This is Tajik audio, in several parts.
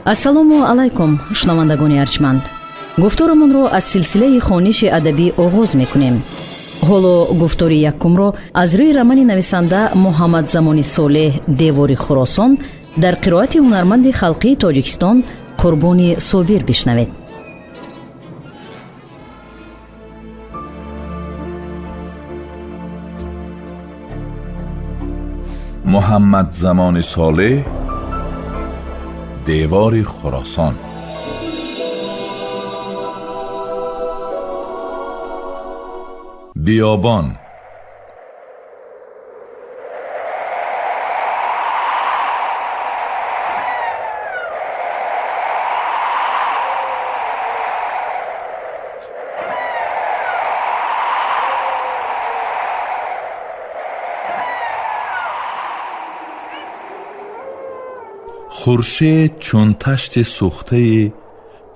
Ассалому алайкум, шунавандагони арҷманд. Гуфторамонро аз силсилаи хониши адабӣ оғоз мекунем. Ҳоло гуфтори якумро аз рӯи романи нависанда Муҳаммадзамони Солеҳ «Девори Хуросон» дар қироати ҳунарманди халқии Тоҷикистон Қурбони Собир бишнавед. Муҳаммадзамони Солеҳ, «Девори Хуросон». Биёбон. Хуршед чун ташти сӯхтаи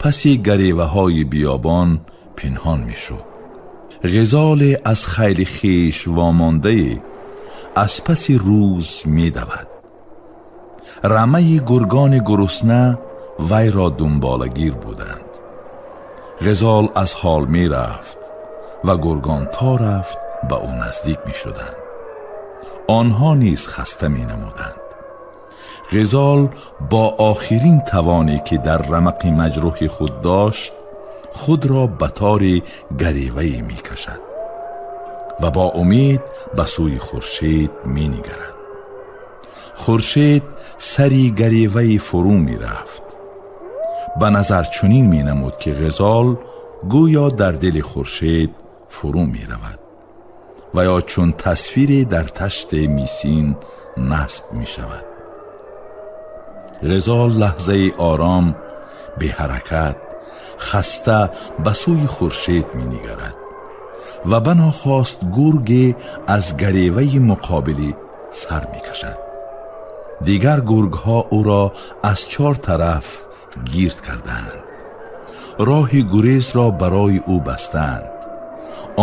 паси гареваҳои биёбон пинҳон мешуд. Ғизоле аз хайли хеш вомондае аз паси рӯз медавад. Рамаи гургони гурусна вайро дунболагир буданд. Ғизол аз ҳол мерафт ва гургон то рафт ба ӯ наздик мешуданд. Онҳо низ хаста менамуданд. Ғизол бо охирин тавоне, ки дар рамақи маҷрӯҳи худ дошт, худро ба тори гаревае мекашад ва бо умед ба сӯи хуршед менигарад. Хуршед сари гареваи фурӯ мерафт. Ба назар чунин менамуд, ки ғизол гӯё дар дили хуршед фурӯ меравад ва ё чун тасвире дар ташти мисин насб мешавад. Ғизол лаҳзаи ором, беҳаракат, хаста ба сӯи хуршед менигарад ва банохост гурге аз гареваи муқобилӣ сар мекашад. Дигар гургҳо ӯро аз чор тараф гирд кардаанд, роҳи гурезро барои ӯ бастаанд.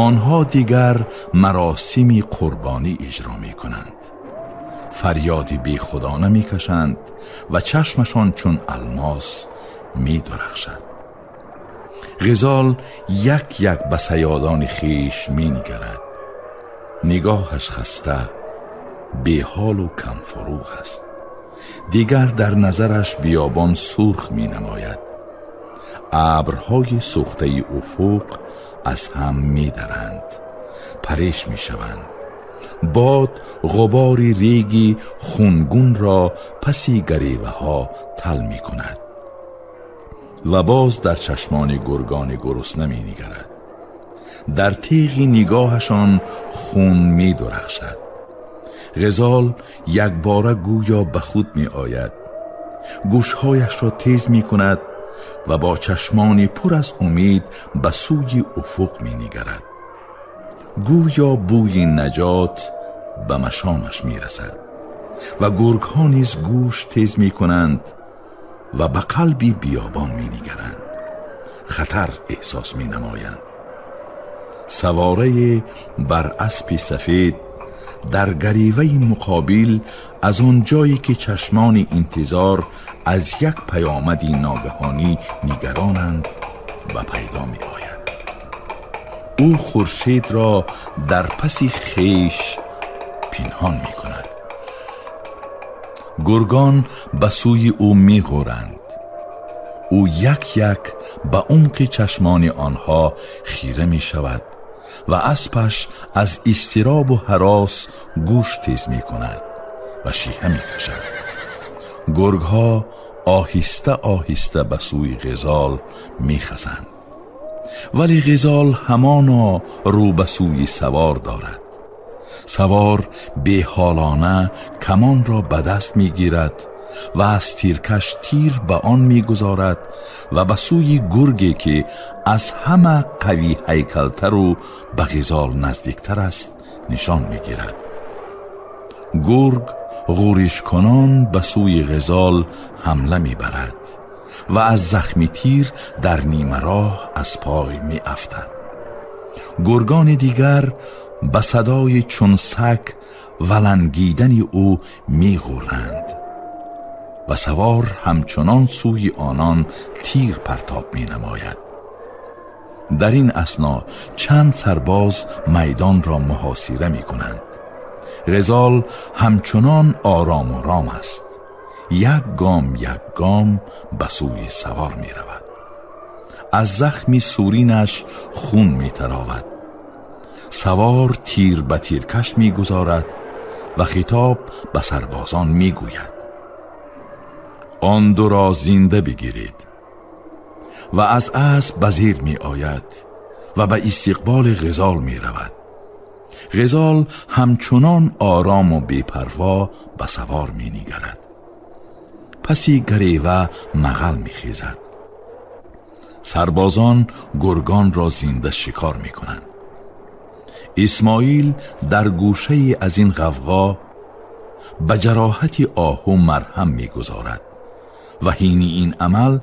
Онҳо дигар маросими қурбонӣ иҷро мекунанд, фарёди бехудона мекашанд ва чашмашон чун алмос медурахшад. Ғизол як як ба саёдони хеш менигарад. Нигоҳаш хаста, беҳолу камфуруғ аст. Дигар дар назараш биёбон сурх менамояд. Абрҳои сӯхтаи уфуқ аз ҳам медаранд, пареш мешаванд. Бод ғубори реги хунгунро паси гареваҳо тал мекунад ва боз дар чашмони гургони гурусна менигарад. Дар теғи нигоҳашон хун медурахшад. Ғизол якбора гӯё ба худ меояд, гӯшҳояшро тез мекунад ва бо чашмони пур аз умед ба сӯи уфуқ менигарад. Гӯё бӯи наҷот ба машомаш мерасад ва гургҳо низ гӯш тез мекунанд ва ба қалби биёбон менигаранд, хатар эҳсос менамоянд. Саворае бар аспи сафед дар гареваи муқобил, аз он ҷое ки чашмони интизор аз як паёмади ногаҳонӣ нигаронанд, ба пайдо меояд. Ӯ хуршедро дар паси хеш пинҳон мекунад. Гургон ба сӯи ӯ меғӯранд. Ӯ як як ба умқи чашмони онҳо хира мешавад ва аспаш аз изтиробу ҳарос гӯш тез мекунад ва шиҳа мекашад. Гургҳо оҳиста оҳиста ба сӯи ғизол мехазанд, вале ғизол ҳамоно рӯ ба сӯи савор дорад. Савор беҳолона камонро ба даст мегирад ва аз тиркаш тир ба он мегузорад ва ба сӯи гурге, ки аз ҳама қавӣ ҳайкалтару ба ғизол наздиктар аст, нишон мегирад. Гург ғӯришкунон ба сӯи ғизол ҳамла мебарад ва аз захми тир дар нимароҳ аз пой меафтад. Гургони дигар ба садои чун саг валангидани ӯ меғӯранд. و سوار همچنان سوی آنان تیر پرتاب می نماید. در این اثنا چند سرباز میدان را محاصره می کنند. غزال همچنان آرام و رام است. یک گام یک گام به سوی سوار می رود. از زخمی سورینش خون می تراود. سوار تیر به تیرکش می گذارد و خطاب به سربازان می گوید: آن دو را زنده بگیرید. و از اسب به زیر می آید و به استقبال غزال می رود. غزال همچنان آرام و بی‌پروا به سوار می نگرد. پسی گریوه مغل می خیزد. سربازان گرگان را زنده شکار می کنند. اسماعیل در گوشه از این غوغا به جراحت آهو مرهم می گذارد و حین این عمل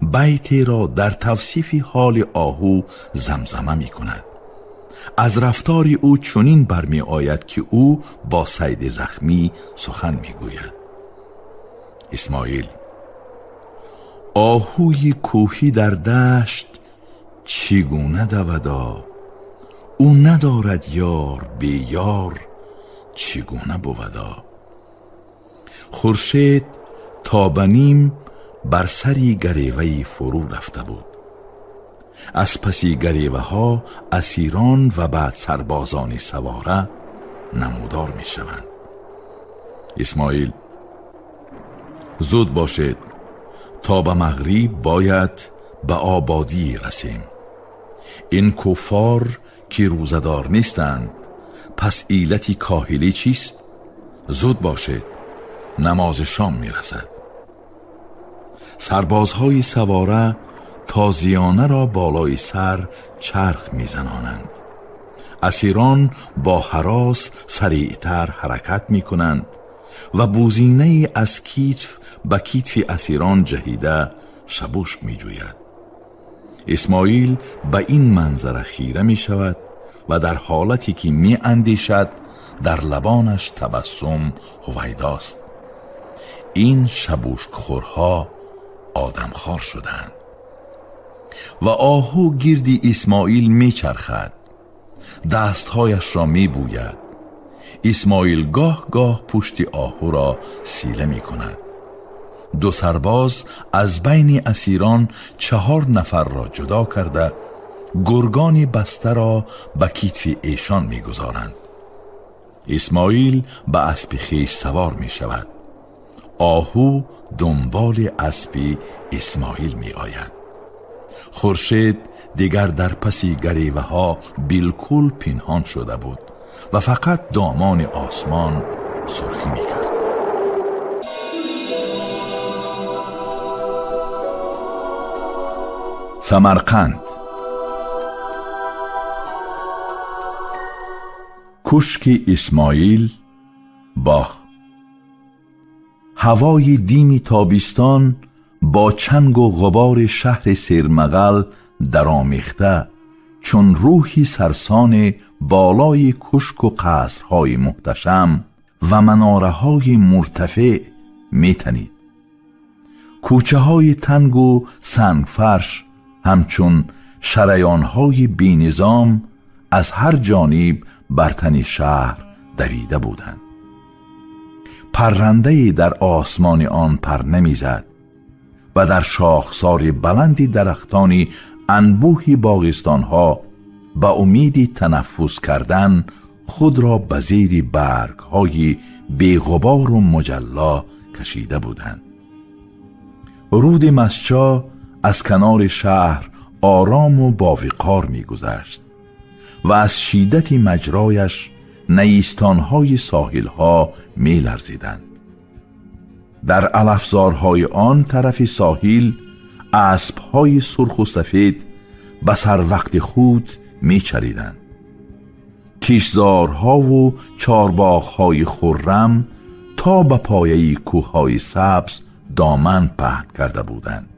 بیتی را در توصیف حال آهو زمزمه می کند. از رفتار او چنین برمی آید که او با صید زخمی سخن می گوید. اسماعیل: آهوی کوهی در دشت چگونه دودا، او ندارد یار بی یار چگونه بودا. خورشید تا به نیم بر سری گریوهی فرو رفته بود. از پسی گریوه ها اسیران و بعد سربازان سواره نمودار می شوند. اسماعیل: زود باشید، تا به مغرب باید به آبادی رسیم. این کفار که روزدار نیستند، پس علت کاهلی چیست؟ زود باشید، نماز شام می رسد. سربازهای سواره تازیانه را بالای سر چرخ می زنانند. اسیران با هراس سریعتر حرکت می کنند و بوزینه از کتف به کتف اسیران جهیده شبوشک می جوید. اسماعیل به این منظره خیره می شود و در حالتی که می اندیشد در لبانش تبسم هویداست. این شبوشک خورها آدمخوار شدند. و آهو گیردی اسماعیل می چرخد، دستهایش را می بوید. اسماعیل گاه گاه پشت آهو را سیله می کند. دو سرباز از بین اسیران 4 نفر را جدا کرده گرگان بسته را به کتف ایشان می گذارند. اسماعیل به اسب خویش سوار می شود. آهو دنبال اسب اسماعیل می آید. خورشید دیگر در پس گریوه ها بالکل پنهان شده بود و فقط دامان آسمان سرخی می کرد. سمرقند، کشک اسماعیل، باغ. هوای دیم تابستان با چنگ و غبار شهر سیرمغل درآمیخته چون روحی سرسان بالای کشک و قصرهای محتشم و مناره‌های مرتفع میتنید. کوچه های تنگ و سنگفرش همچون شریانهای بینظام از هر جانب بر تن شهر دویده بودند. پرنده‌ای در آسمان آن پر نمیزد و در شاخسار بلندی درختانی انبوهی باغستانها با امید تنفس کردن خود را به زیر برگ‌های بی‌غبار و مجلا کشیده بودند. رود مسچا از کنار شهر آرام و باوقار می‌گذشت و از شدت مجرایش نیستان‌های ساحل‌ها می‌لرزیدند. در علفزارهای آن طرف ساحل اسب‌های سرخ و سفید به سر وقت خود می‌چریدند. کشتزارها و چارباغ‌های خرم تا به پایه کوه‌های سبز دامن پهن کرده بودند.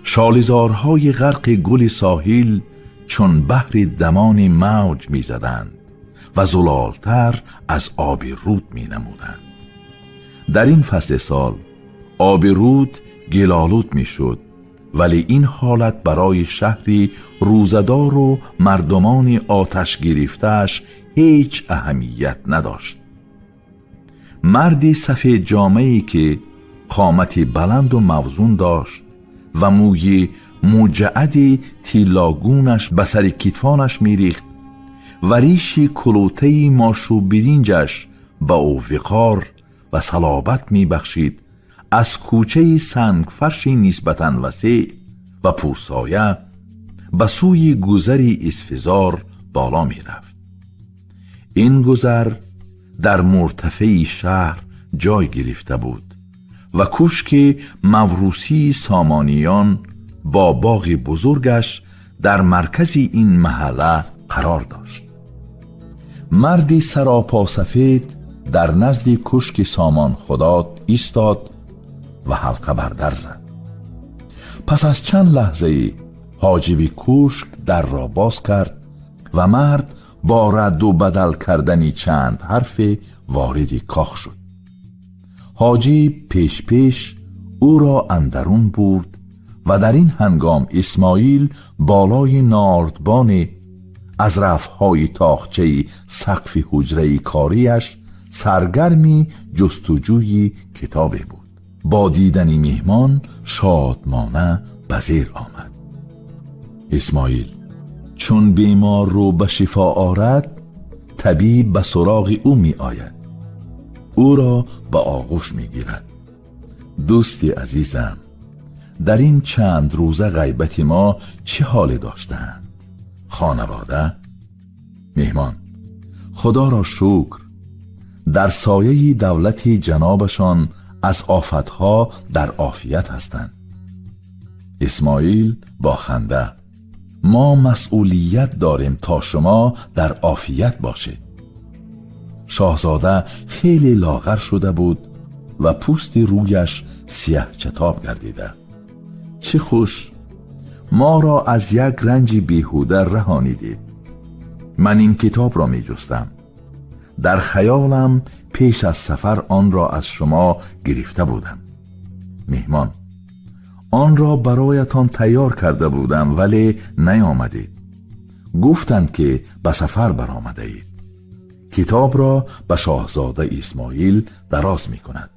شاله‌زارهای غرق گل ساحل چون بحر دمان موج می‌زدند و زلالتر از آب رود می‌نمودند. Дар ин фасли сол оби руд гилолуд мешуд, вале ин ҳолат барои шаҳри рӯзадору мардумони оташ гирифтааш ҳеҷ аҳамият надошт. Марди сафедҷомае ки қомати баланду мавзун дошт ва мӯи муҷаъади тиллогунаш ба сари китфонаш мерихт ва риши кулутаи мошу биринҷаш ба ӯ виқор ва салобат мебахшид, аз кӯчаи сангфарши нисбатан васеъ ва пурсоя ба сӯи гузари Исфизор боло мерафт. Ин гузар дар муртафеи шаҳр ҷой гирифта буд ва кӯшки маврусии Сомониён бо боғи бузургаш дар маркази ин маҳалла қарор дошт. Марди саропосафед дар назди кӯшки Сомон Худод истод ва ҳалқа бар дар зад. Пас аз чанд лаҳзае ҳоҷиби кӯшк дарро боз кард ва мард бо радду бадал кардани чанд ҳарфе вориди кох шуд. Ҳоҷиб пеш-пеш ӯро андарун бурд ва дар ин ҳангом Исмоил болои нордбоне аз рафҳои тоқчаи сақфи ҳуҷраи кориаш саргарми ҷустуҷӯи китобе буд. Бо дидани меҳмон шодмона ба зер омад. Исмоил: чун бемор рӯ ба шифо орад, табиб ба суроғи ӯ меояд, ӯро ба оғӯш мегирад. Дӯсти азизам, дар ин чанд рӯза ғайбати мо чӣ ҳоле доштаанд? Хонавода? Меҳмон: худоро шукр, дар сояи давлати ҷанобашон аз офатҳо дар офият ҳастанд. Исмоил бо ханда: мо масъулият дорем то шумо дар офият бошед. Шоҳзода хеле лоғар шуда буд ва пӯсти рӯяш сиёҳчатоб гардида. Чӣ хуш, моро аз як ранҷи беҳуда раҳонидед. Ман ин китобро меҷустам. Дар хаёлам пеш аз сафар онро аз шумо гирифта будам. Меҳмон: онро бароятон тайёр карда будам, вале наёмадед. Гуфтанд ки ба сафар баромадаед. Китобро ба шоҳзода Исмоил дароз мекунад.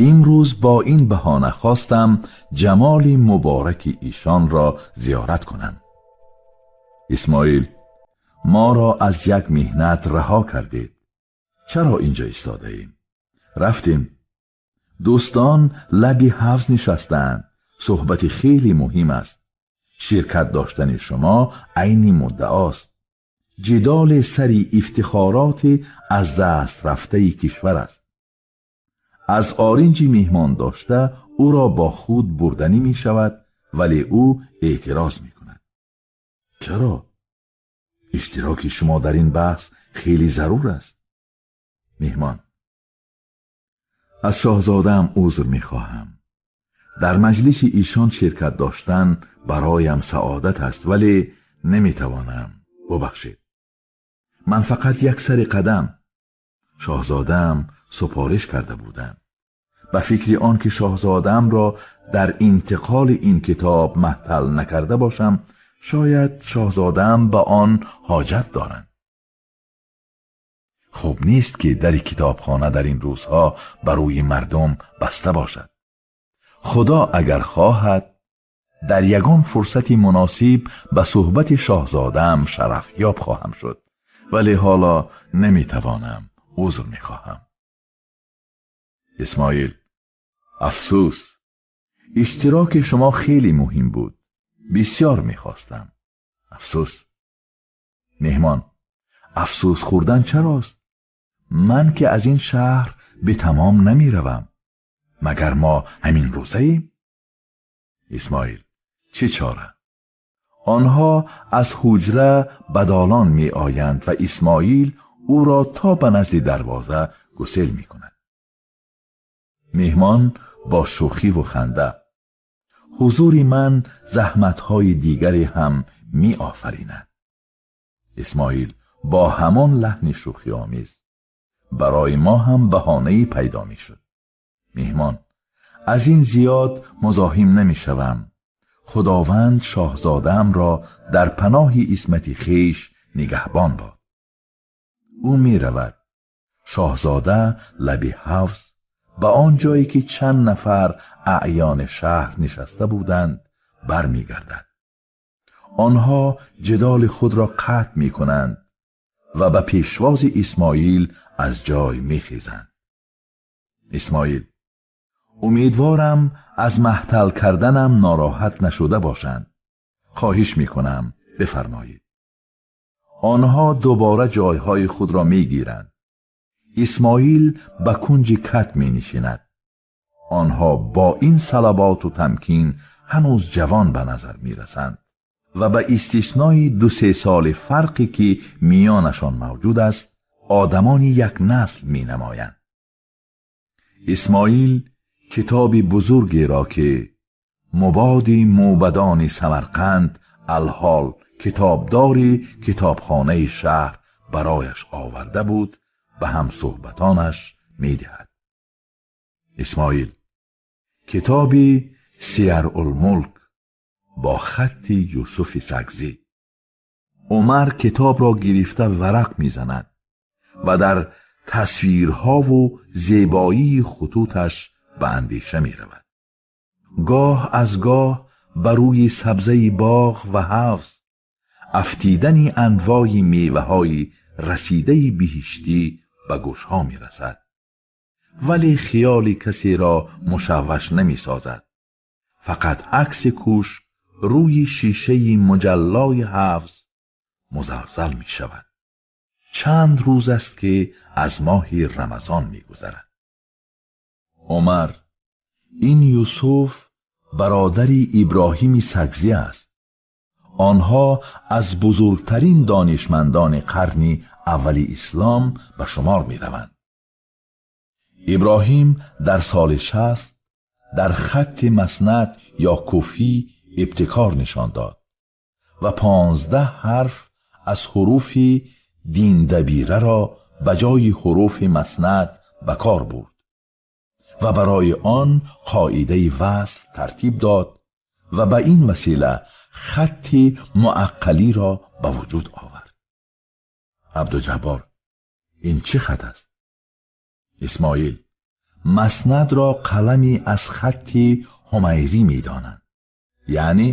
Имрӯз бо ин баҳона хостам ҷамоли мубораки ишонро зиёрат кунам. Исмоил: моро аз як меҳнат раҳо кардед. Чаро инҷо истодаем? Рафтем. Дӯстон лаби ҳавз нишастаанд. Суҳбати хеле муҳим аст. Ширкат доштани шумо айни муддаост. Ҷидоли сари ифтихороти аз даст рафтаи кишвар аст. Аз оринҷи меҳмон дошта ӯро бо худ бурданӣ мешавад, вале ӯ эътироз мекунад. Чаро? Иштироки шумо дар ин баҳс хеле зарур аст. Меҳмон: аз шоҳзодаам узр мехоҳам. Дар маҷлиси ишон ширкат доштан бароям саодат аст, вале наметавонам. Бубахшед. Ман фақат як сари қадам. Шоҳзодаам супориш карда будам. Ба фикри он ки шоҳзодаамро дар интиқоли ин китоб маҳтал накарда бошам, шояд шоҳзодаам ба он ҳоҷат доранд. Хуб нест ки дари китобхона дар ин рӯзҳо ба рӯи мардум баста бошад. Худо агар хоҳад, дар ягон фурсати муносиб ба суҳбати шоҳзодаам шарафёб хоҳам шуд, вале ҳоло наметавонам, узр мехоҳам. Исмоил: афсӯс, иштироки шумо хеле муҳим буд. Бисёр мехостам. Афсӯс. Меҳмон: афсӯс хӯрдан чарост? Ман ки аз ин шаҳр бе тамом намеравам. Магар мо ҳамин рӯзаем? Исмоил: чӣ чора? Онҳо аз ҳуҷра ба долон меоянд ва Исмоил ӯро то ба назди дарвоза гусел мекунад. Меҳмон бо шӯхиву ханда: ҳузури ман заҳматҳои дигаре ҳам меофаринад. Исмоил бо ҳамон лаҳни шӯхиомез: Барои мо ҳам баҳонае пайдо мешуд. Меҳмон: аз ин зиёд музоҳим намешавам. Худованд шоҳзодаамро дар паноҳи исмати хеш нигаҳбон бод. Ӯ меравад. Шоҳзода лаби ҳавз ба он ҷое ки чанд нафар аъёни шаҳр нишаста буданд бармегардад. Онҳо ҷидоли худро қатъ мекунанд ва ба пешвози Исмоил аз ҷой мехезанд. Исмоил: умедворам аз маҳтал карданам нороҳат нашуда бошанд. Хоҳиш мекунам, бифармоед. Онҳо дубора ҷойҳои худро мегиранд. Исмоил ба кунҷи кат менишинад. Онҳо бо ин салаботу тамкин ҳанӯз ҷавон ба назар мерасанд ва ба истиснои 2-3 соли фарқе ки миёнашон мавҷуд аст, одамони як насл менамоянд. Исмоил китоби бузургеро ки мубоди мӯбадони Самарқанд алҳол китобдори китобхонаи шаҳр барояш оварда буд, ба ҳамсӯҳбатонаш медиҳад. Исмоил: китоби Сияр-ул-Мулк бо хатти Юсуфи Сагзӣ. Умар китобро гирифта варақ мезанад ва дар тасвирҳову зебоии хутуташ ба андеша меравад. Гоҳ аз гоҳ ба рӯи сабзаи боғ ва ҳавз афтидани анвои меваҳои расидаи биҳиштӣ ба гӯшҳо мерасад, вале хиёли касеро мушавваш намесозад. Фақат акси кӯшк рӯи шишаи муҷаллои ҳавз музалзал мешавад. Чанд рӯз аст ки аз моҳи Рамазон мегузарад. Умар: ин Юсуф бародари Иброҳими Сагзӣ аст. Онҳо аз бузургтарин донишмандони қарни аввали ислом ба шумор мераванд. Иброҳим дар соли 60 дар хатти маснад ё куфӣ ибтикор нишон дод ва 15 ҳарф аз ҳуруфи диндабираро ба ҷои ҳуруфи маснад ба кор бурд ва барои он қоидаи васл тартиб дод ва ба ин васила хатти муаққалиро ба вуҷуд овард. Абдуҷаббор: ин чӣ хат аст? Исмоил: маснадро қалами аз хатти ҳумайрӣ медонанд. Яъне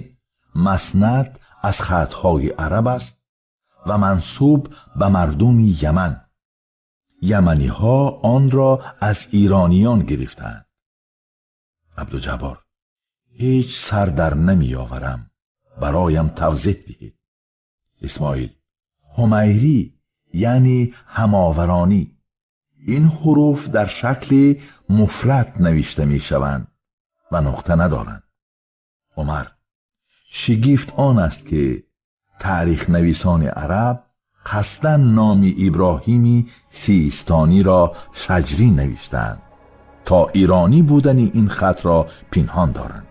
маснад аз хатҳои араб аст ва мансуб ба мардуми Яман. Яманиҳо онро аз ирониён гирифтаанд. Абдуҷаббор: ҳеҷ сар дар намеоварам, бароям тавзеҳ диҳед. Исмоил: ҳумайрӣ яъне ҳамоваронӣ. Ин ҳуруф дар шакли муфрад навишта мешаванд ва нуқта надоранд. Умар: шигифт он аст ки таърихнависони араб қасдан номи Иброҳими Систониро шаҷрӣ навиштаанд то иронӣ будани ин хатро пинҳон доранд.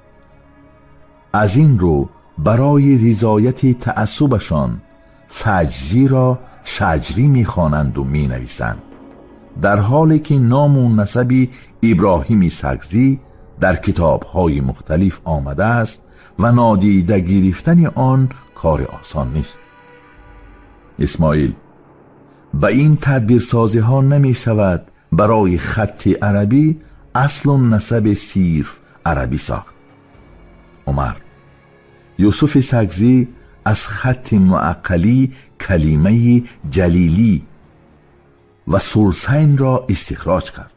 Аз ин рӯ барои ризояти таассубашон саҷзиро шаҷрӣ мехонанду менависанд, дар ҳоле ки ному насаби Иброҳими Сагзӣ дар китобҳои мухталиф омадааст ва нодида гирифтани он кори осон нест. Исмоил: ба ин тадбирсозиҳо намешавад барои хатти арабӣ аслу насаби сирф арабӣ сохт. Умар: Юсуфи Сагзӣ аз хатти муаққалӣ калимаи ҷалилӣ ва сулсайнро истихроҷ кард.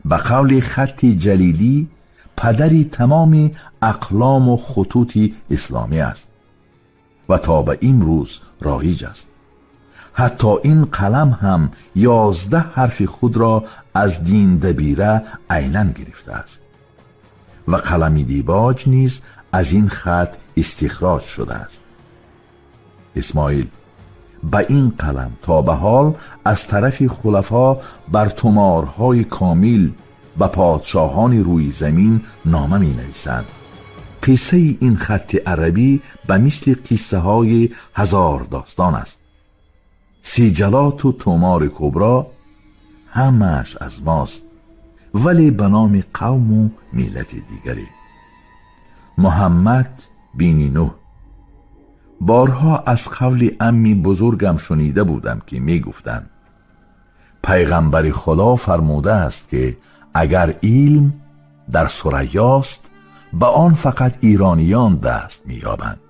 Ба қавли хатти ҷалилӣ падари тамоми ақлому хутути исломӣ аст ва то ба имрӯз роиҷ аст. Ҳатто ин қалам ҳам 11 ҳарфи худро аз диндабира айнан гирифтааст ва қалами дибоҷ низ аз ин хат истихроҷ шудааст. Исмоил: ба ин қалам то ба ҳол аз тарафи хулафо бар туморҳои комил ба подшоҳони рӯи замин нома менависанд. Қиссаи ин хатти арабӣ ба мисли қиссаҳои ҳазор достон аст. Сиҷалоту тумори кубро Ҳамааш аз мост, вале ба номи қавму миллати дигаре. Муҳаммад бини Нӯҳ. Борҳо аз қавли амми бузургам шунида будам, ки мегуфтанд: пайғамбари Худо фармудааст, ки агар илм дар Сурайёст, ба он фақат эрониён даст меёбанд,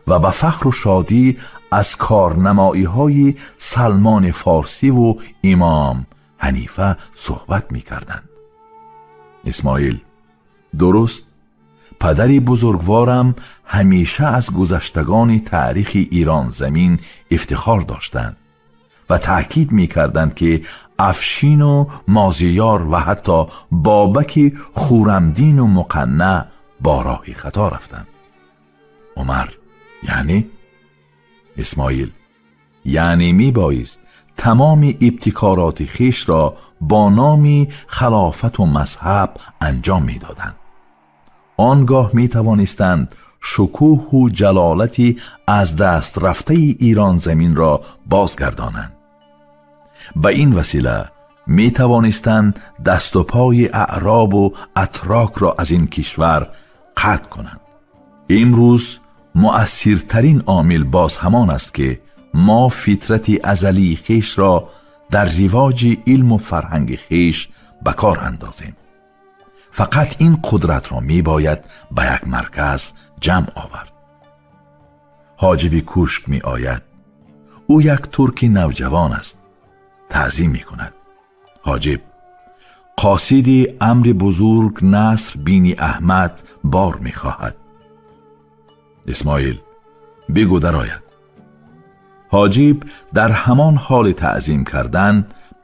ва ба фахру шодӣ аз корнамоиҳои Салмони Форсиву Имом Ҳанифа суҳбат мекарданд. Исмоил: дуруст, падари бузургворам ҳамеша аз гузаштагони таърихи Иронзамин ифтихор доштанд ва таъкид мекарданд, ки Афшину Мозиёр ва ҳатто Бобаки Хурамдину Муқанна бо роҳи хато рафтанд. Умар: яъне? Исмоил: яъне мебоист тамоми ибтикороти хешро бо номи халофату мазҳаб анҷом медоданд. Он гоҳ метавонистанд шукӯҳу ҷалолати аз даст рафтаи Иронзаминро бозгардонанд. Ба ин васила метавонистанд дасту пои аъробу атрокро аз ин кишвар қатъ кунанд. Имрӯз муассиртарин омил боз ҳамон аст, ки мо фитрати азалии хешро дар ривоҷи илму фарҳанги хеш ба кор андозем. Фақат ин қудратро мебояд ба як марказ ҷамъ овард. Ҳоҷиби кӯшк меояд. Ӯ як турки навҷавон аст. Таъзим мекунад. Ҳоҷиб: қосиди амри бузург Наср бини Аҳмад бор мехоҳад. Исмоил: бигӯ дарояд. Ҳоҷиб дар ҳамон ҳоли таъзим кардан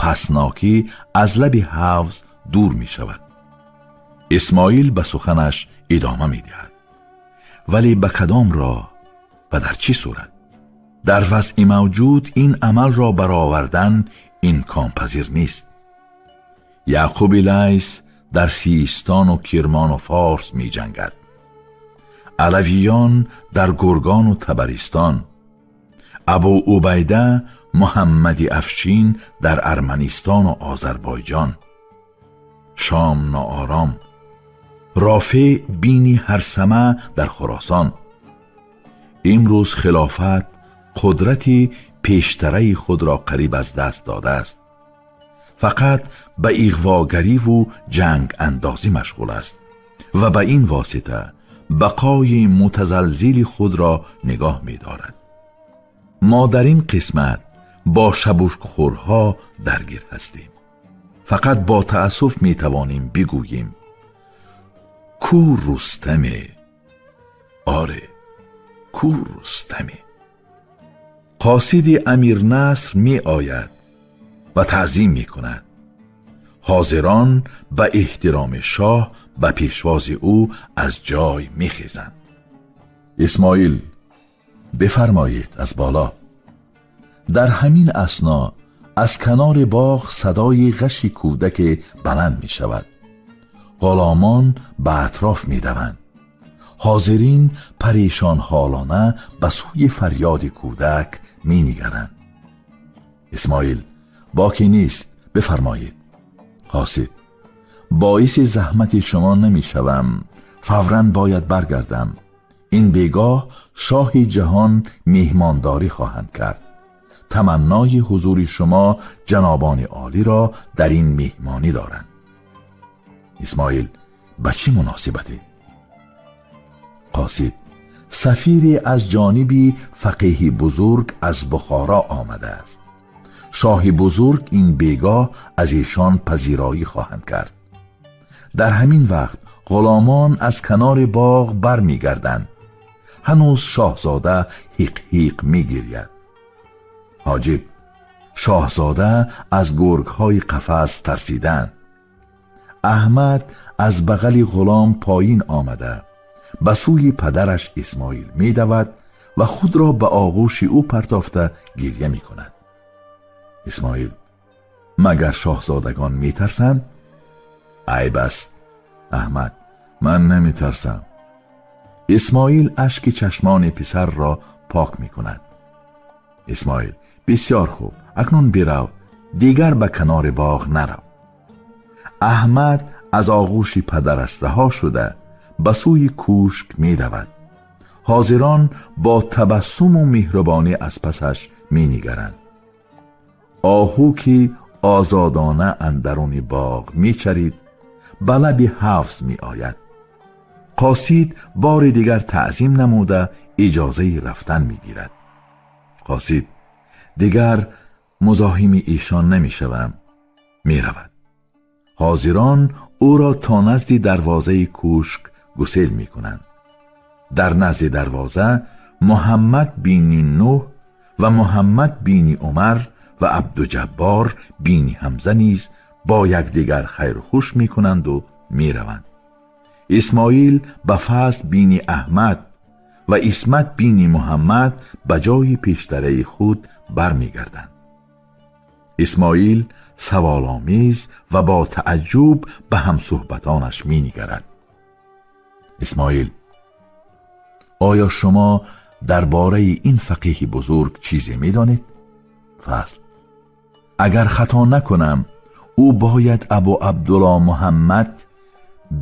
паснокӣ аз лаби ҳавз дур мешавад. Исмоил ба суханаш идома медиҳад: вале ба кадом роҳ ва дар чӣ сурат? Дар вазъи мавҷуд ин амалро баровардан имконпазир нест. Яъқуби Лайс дар Систону Кирмону Форс меҷангад, алавиён дар Гургону Табаристон, Абу Убайда Муҳаммади Афшин дар Арманистону Озарбойҷон. Шом ноором, Рофеъ бини Ҳарсама дар Хуросон. Имрӯз хилофат қудрати пештараи худро қариб аз даст додааст, фақат ба иғвогариву ҷангандозӣ машғул аст ва ба ин восита бақои мутазалзили худро нигоҳ медорад. Мо дар ин қисмат бо шабушкхӯрҳо даргир ҳастем. Фақат бо таассуф метавонем бигӯем: ку Рустаме? Оре, ку Рустаме? Қосиди Амир Наср меояд ва таъзим мекунад. Ҳозирон ба эҳтироми шоҳ ба пешвози ӯ аз ҷой мехезанд. Исмоил: бифармоед аз боло. Дар ҳамин асно аз канори боғ садои ғаши кӯдаке баланд мешавад. Ғуломон ба атроф медаванд. Ҳозирин парешонҳолона ба сӯи фарёди кӯдак менигаранд. Исмоил: боке нест, бифармоед. Қосид: боиси заҳмати шумо намешавам, фавран бояд баргардам. Ин бегоҳ шоҳи ҷаҳон меҳмондорӣ хоҳанд кард. Таманнои ҳузури шумо ҷанобони олиро дар ин меҳмонӣ доранд. Исмоил: ба чӣ муносибате? Қосид: сафире аз ҷониби фақеҳи бузург аз Бухоро омадааст. Шоҳи бузург ин бегоҳ аз эшон пазироӣ хоҳанд кард. Дар ҳамин вақт ғуломон аз канори боғ бармегарданд. Ҳанӯз шоҳзода ҳиқ-ҳиқ мегиряд. Ҳоҷиб: шоҳзода аз гургҳои қафас тарсиданд. Аҳмад аз бағали ғулом поин омада, ба сӯи падараш Исмоил медавад ва худро ба оғӯши ӯ партофта гиря мекунад. Исмоил: магар шоҳзодагон метарсанд? Айб аст, Аҳмад, ман наметарсам. Исмоил ашки чашмони писарро пок мекунад. Исмоил: бисёр хуб, акнун бирав. Дигар ба канори боғ нарав. Аҳмад аз оғӯши падараш раҳо шуда ба сӯи кӯшк меравад. Ҳозирон бо табассуму меҳрубонӣ аз пасаш менигаранд. Оҳу, ки озодона андаруни боғ мечарид, ба лаби ҳавз меояд. Қосид бори дигар таъзим намуда иҷозаи рафтан мегирад. Қосид: дигар музоҳими эшон намешавам. Меравад. Ҳозирон ӯро то назди дарвозаи кӯшк гусел мекунанд. Дар назди дарвоза Муҳаммад бини Нӯҳ ва Муҳаммад бини Умар ва Абдуҷаббор бини Ҳамза низ бо якдигар хайру хуш мекунанду мераванд. Исмоил ба Фазл бини Аҳмад ва Исмат бини Муҳаммад ба ҷои пештараи худ бармегарданд. Исмоил саволомез ва бо тааҷҷуб ба ҳамсӯҳбатонаш менигарад. Исмоил: оё шумо дар бораи ин фақеҳи бузург чизе медонед? Фазл: агар хато накунам, ӯ бояд Абу Абдулло Муҳаммад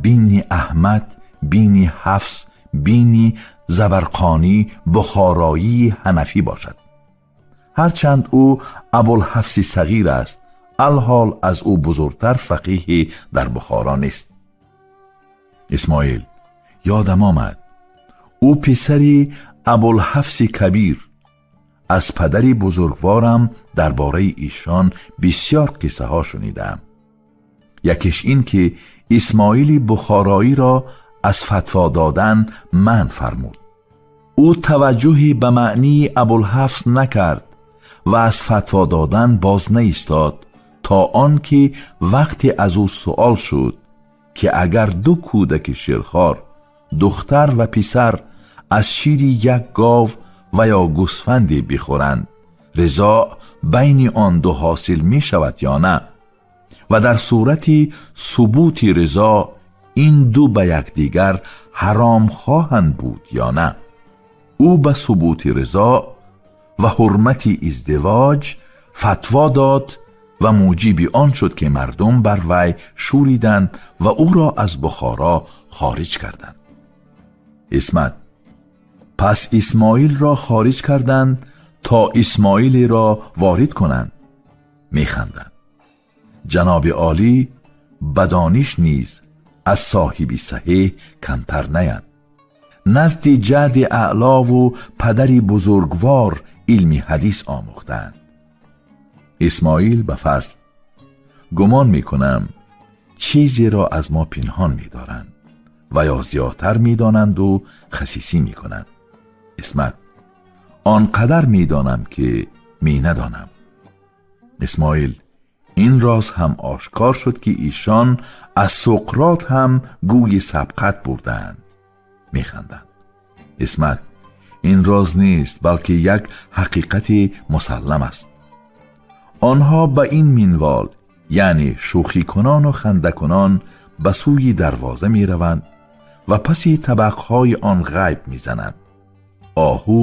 бини Аҳмад бини Ҳафс бини Забарқонӣ бухороии ҳанафӣ бошад. Ҳарчанд ӯ Абулҳафси Сағир аст, алҳол аз ӯ бузургтар фақиҳе дар Бухоро нест. Исмоил: ёдам омад, ӯ писари Абулҳафси Кабир. Аз падари бузургворам дар бораи эшон бисёр қиссаҳо шунидаам. Якеш ин ки Исмоили Бухороиро аз фатво додан манъ фармуд. Ӯ таваҷҷӯҳе ба маънии Абулҳафс накард ва аз фатво додан боз наистод, то он ки вақте аз ӯ суол шуд, ки агар ду кӯдаки ширхор, духтар ва писар, аз шири як гов ва ё гӯсфанде бихӯранд, ризоъ байни он ду ҳосил мешавад ё на, ва дар сурати субути ризоъ ин ду ба якдигар ҳаром хоҳанд буд ё на, ӯ ба субути ризоъ ва ҳурмати издивоҷ фатво дод ва муҷиби он шуд, ки мардум бар вай шӯриданд ва ӯро аз Бухоро хориҷ карданд. Исмат: пас Исмоилро хориҷ карданд, то Исмоилеро ворид кунанд. Механданд. Ҷаноби олӣ ба дониш низ аз соҳиби саҳеҳ камтар наянд. Назди ҷадди аълову падари бузургвор илми ҳадис омӯхтаанд. Исмоил ба Фазл: гумон мекунам, чизеро аз мо пинҳон медоранд ва ё зиёдтар медонанду хасисӣ мекунанд. Исмат: он қадар медонам, ки менадонам. Исмоил: ин роз ҳам ошкор шуд, ки эшон аз Суқрот ҳам гӯи сабқат бурдаанд. Механданд. Исмат: ин роз нест, балки як ҳақиқати мусаллам аст. Онҳо ба ин минвол, яъне шӯхикунону хандакунон, ба сӯи дарвоза мераванд ва паси табақҳои он ғайб мезананд. Оҳу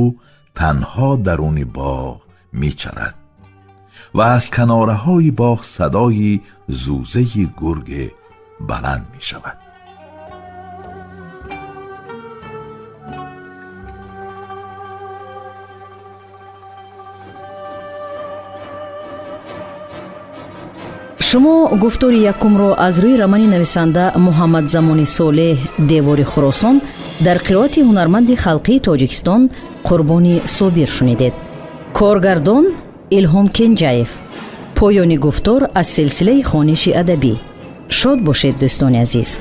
танҳо даруни боғ мечарад ва аз канораҳои боғ садои зӯзаи гурге баланд мешавад. Шумо гуфтори якумро аз рӯи романи нависанда Муҳаммадзамони Солеҳ «Девори Хуросон» дар қироати ҳунарманди халқии Тоҷикистон Қурбони Собир шунидед. Коргардон Илҳом Кенҷаев. Поёни гуфтор аз силсилаи хониши адабӣ. Шод бошед, дӯстони азиз.